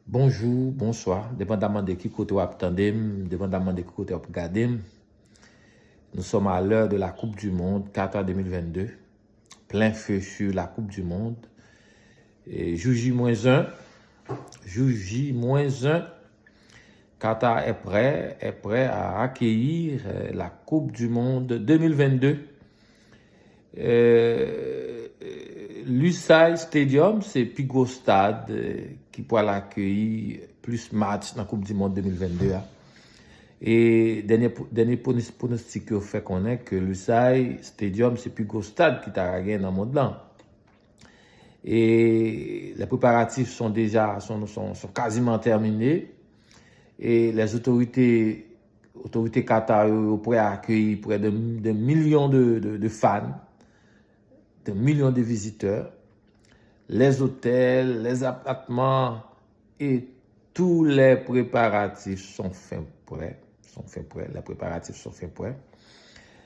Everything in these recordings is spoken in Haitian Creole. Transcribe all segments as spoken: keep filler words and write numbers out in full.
Bonjou, bonswa, depandaman de ki kote w ap tande m, depandaman de ki kote w ap gade m. Nous sommes à l'heure de la Coupe du Monde Qatar deux mille vingt-deux. Plein feu sur la Coupe du Monde. Et J O J moins un, J O J moins un, Qatar est prêt, est prêt à accueillir euh, la Coupe du Monde deux mille vingt-deux. Euh, Lusail Stadium, se pi gwo stad euh, ki pral akeyi plis match nan Koup di Mond deux mille vingt-deux a. E dènye, dènye pwonostik yo fè konnen ke Lusail Stadium se pi gwo stad ki ta gen nan mond lan. Et les préparatifs sont déjà sont, sont, sont quasiment terminés. Et les autorités, autorités Qatar yo, yo prêts à accueillir près de, de millions de, de, de fans, de millions de visiteurs. Les hôtels, les appartements et tous les préparatifs sont fin prêts. Sont fin prêts. Les préparatifs sont fin prêts.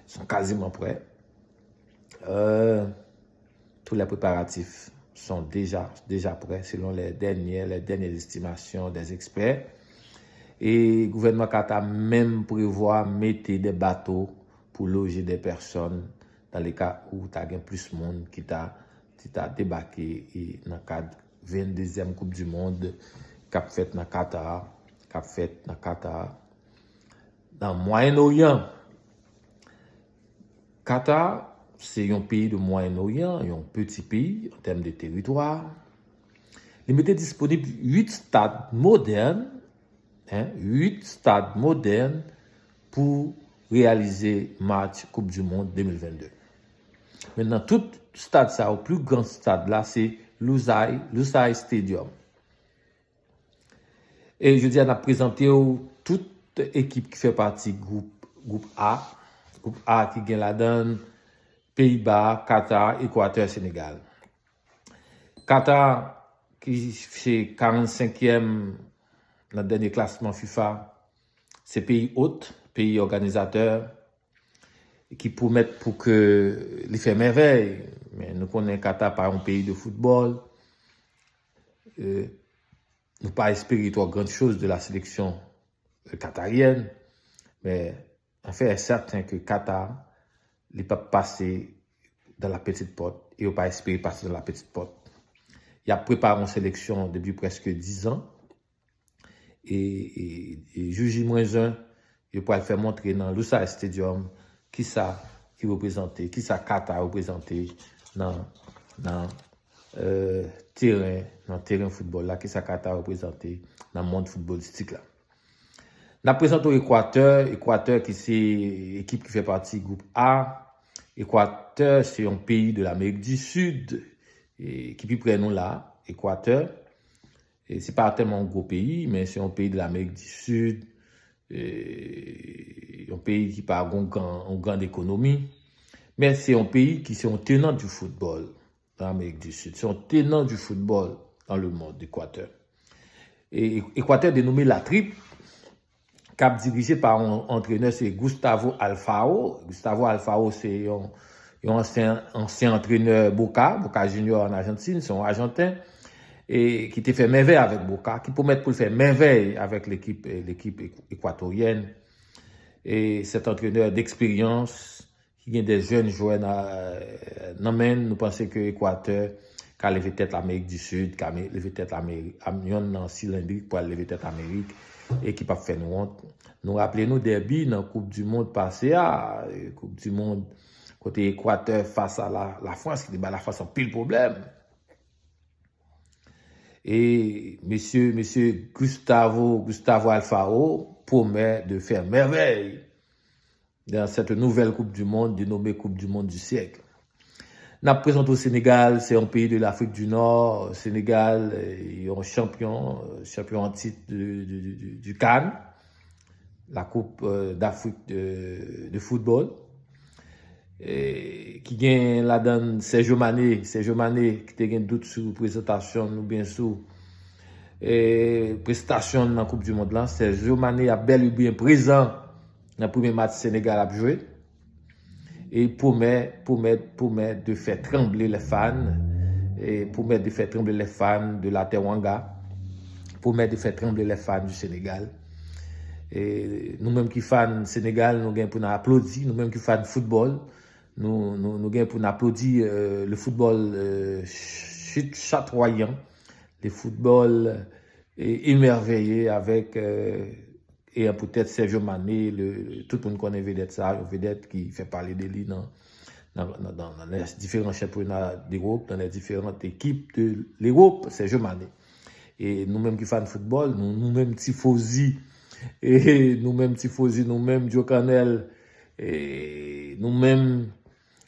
Sont quasiment prêts. Euh, tous les préparatifs sont déjà, déjà prêts selon les dernières, les dernières estimations des experts. E gouvènman Qatar menm prevwa mete de bato pou loje de pèsòn nan le ka ou ta gen plis moun ki ta, ki ta debake e nan kad venndezyèm Koup di Mond k ap fèt nan Qatar, k ap fèt nan Qatar, nan Mwayen Oryan. Qatar, se yon peyi de Mwayen Oryan, yon piti peyi an tèm de teritwa. Li mete disponib uit stad modèn, en, uit stad modèn pou reyalize match Koup di Mond de mil vennde. Men nan tout stad sa yo, pli gran stad la, se Lusail, Lusail Stadium. E jodi a, n ap prezante w tout ekip ki fè pati gwoup, gwoup A. Gwoup A ki gen ladan l Peyiba, Katar, Ekwatè, Senegal. Katar, ki se karannsenkyèm nan dènye klasman fifa, se peyi ot, peyi òganizatè, ki pwomèt pou ke li fè mèvèy. Men nou konnen Katar pa yon peyi de foutbòl. Euh, nou pa espere twò grann choz de la seleksyon euh, katarièn, men anfen, e sèten ke Katar, li p ap pase dans la petite porte, e yo pa espere pase dans la petite porte. Y ap prepare yon seleksyon depi prèske diz an, e, e, e J O J mwens en, yo pral fè montre nan Lusail Stadium kisa ki reprezante, kisa Katar reprezante nan, nan euh, teren, nan teren foutbòl la, kisa Katar reprezante nan mond foutbòlistik la. N ap prezante w Ekwatè, Ekwatè ki se ekip ki fè pati gwoup A. Ekwatè se yon peyi de Lamerik di Sid, e, ki pi pre nou la, Ekwatè. E se pa tèlman yon gwo peyi, men se yon peyi de Lamerik di Sid, e, yon peyi ki pa gen yon gran, yon gran ekonomi. Men se yon peyi ki se yon tenan di foutbòl nan Amerik di Sid. Se yon tenan di foutbòl dans le monde, Ekwatè. E Ekwatè denome La Trip, k ap dirije pa yon antrenè, se Gustavo Alfaro. Gustavo Alfaro se yon, yon ansyen, ansyen antrenè Boca, Boca Junior an Ajantin, se yon Ajanten, e ki te fè mèvèy avèk Boca, ki pwomèt pou l fè mèvèy avèk lekip, eh, lekip ek- ekwatoryèn. E sèt antrenè deksperyans, ki gen de jèn jwè nan, nan men l, nou panse ke Ekwatè ka leve tèt Amerik di Sid, ka me- leve tèt Ameri- Am- yonn nan silendrik pral leve tèt Amerik e ki p ap fè nou wont. Nou raple nou dèbi nan Koup di Mond pase a, e, Koup di Mond kote Ekwatè fas a la, Lafrans, ki te bay Lafrans anpil pwoblèm. E mesye, mesye Gustavo, Gustavo Alfaro pwomèt de fè mèvèy dans cette nouvelle Coupe du Monde, dénommée Coupe du Monde du siècle. N ap prezante w Senegal, se yon peyi de Lafrik di Nò. Senegal, eh, yon chanpyon, eh, chanpyon an tit de, de, de, de, du CAN, la Coupe euh, d'Afrique de, de football, eh, ki gen ladan l Sergio Mane, Sergio Mane ki te gen dout sou prezantasyon l oubyen sou eh, prestasyon l nan Koup di Mond lan. Sergio Mane ap bèl e byen prezan nan premye match Senegal ap jwe. E pwomèt, pwomèt, pwomèt de fè tranble les fans. E pwomèt de fè tranble les fans de la Teranga. promet de faire trembler les fans du Sénégal. E nou menm ki fan Senegal, nou gen pou n aplodi, nou menm ki fan foutbòl, nou, nou, nou gen pou n aplodi euh, le football euh, chatoyant, le football euh, émerveillé avec euh, et peut-être Sergio Mané, le, tout le monde connaît vedette ça, une vedette qui fait parler de lui dans, dans, dans, dans, dans les différents championnats d'Europe, dans les différentes équipes de l'Europe, Sergio Mané. E nou menm ki fan foutbòl, nou, nou menm tifozi, e nou menm tifozi, nou menm Dyo Kannèl, e nou menm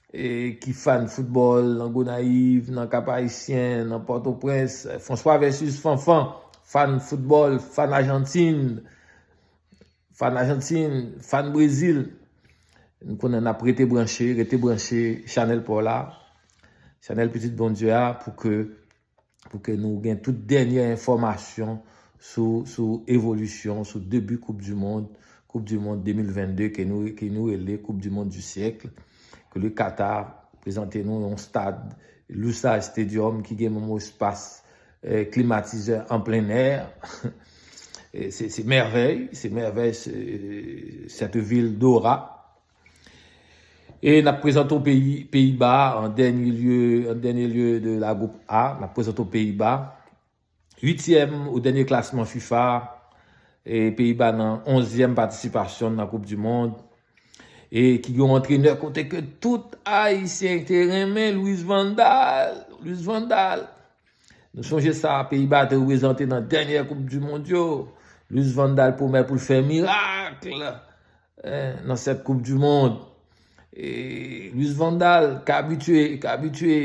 e, ki fan foutbòl nan Gonayiv, nan Kap Ayisyen, nan Pòtoprens, François versus Fanfan, fan foutbòl, fan Ajantin, fan Ajantin, fan Brezil. Nou konnen n ap rete branche, rete branche chanèl pa w la, chanèl Pitit Bondye a, pou ke pou ke nou gen tout dènyè enfòmasyon sou, sou evolisyon, sou debi Koup di Mond, Koup di Mond de mil vennde, ke nou, ke nou rele Koup di Mond di syèk, ke le Qatar prezante nou yon stad, Lusail Stadium, ki gen menm espas eh, klimatizè an plen è. E se, se mèvèy, se mèvèy, se, cette ville d'aura. E n ap prezante w peyi, Peyiba, an dènye lye, an dènye lye de la group A, n ap prezante w Peyiba. Uityèm ou dènye klasman fifa, e Peyiba nan onzyèm patisipasyon nan Koup di Mond. E ki gen yon antrenè kote ke tout Ayisyen te renmen, Luis Van Gaal. Luis Van Gaal. Nou sonje sa, Peyiba te reprezante nan dènyè Koup di Mond yo. Luis Van Gaal pwomèt pou l fè mirak eh, nan sèt Koup di Mond. E Luis Van Gaal ka abitye, ka abitye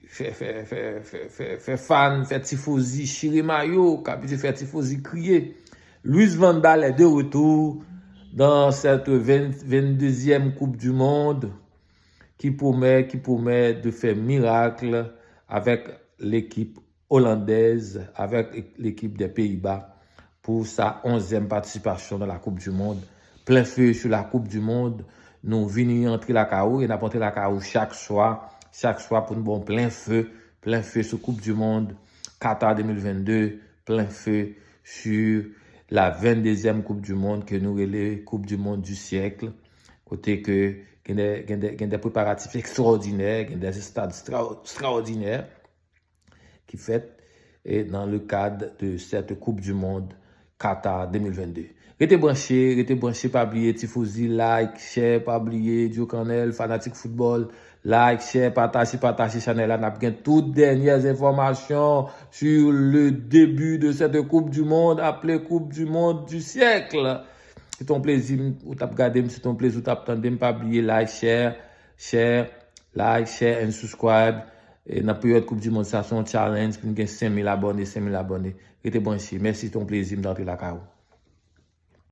fè, fè, fè, fè, fè, fè fan, fè tifozi chire mayo, ka abitye fè tifozi kriye. Luis Van Gaal est de retour dans cette vingt, vingt-deuxième Coupe du Monde qui promet, qui promet de faire miracle avec l'équipe olandèz avèk lekip dè Peyiba pou sa onzyèm patisipasyon nan la Coupe du Monde. Plen fe sou la Coupe du Monde, nou vini antre lakay ou e n ap antre lakay ou chak swa, chak swa pou n ba w plen fe, plen fe sou Coupe du Monde Qatar de mil vennde, plen fe sou la venndezyèm Coupe du Monde ke nou rele Coupe du Monde du siècle, kote ke gen de, gen de, gen de preparatif ekstraòdinè, gen de stad ekstraòdinè. Ki fèt eh, dans le cadre de cette Coupe du Monde Qatar de mil vennde. Rete branche, rete branche, pa bliye tifozi, like, share, pa bliye Dyo Kannèl, fanatik foutbòl, like, share, pataje, pataje chanèl la, n ap gen tout dènyè enfòmasyon sur le début de cette Coupe du Monde, appelée Coupe du Monde du siècle. Se t on plezi ou t ap gade m, se t on plezi ou t ap tande m, pa bliye like, share, share, like, share and subscribe. E nan peryòd Koup di Mond sa, se yon challenge pou n gen senk mil abòne, senk mil abòne. Rete branche. Mèsi, se t on plezi m t antre lakay ou.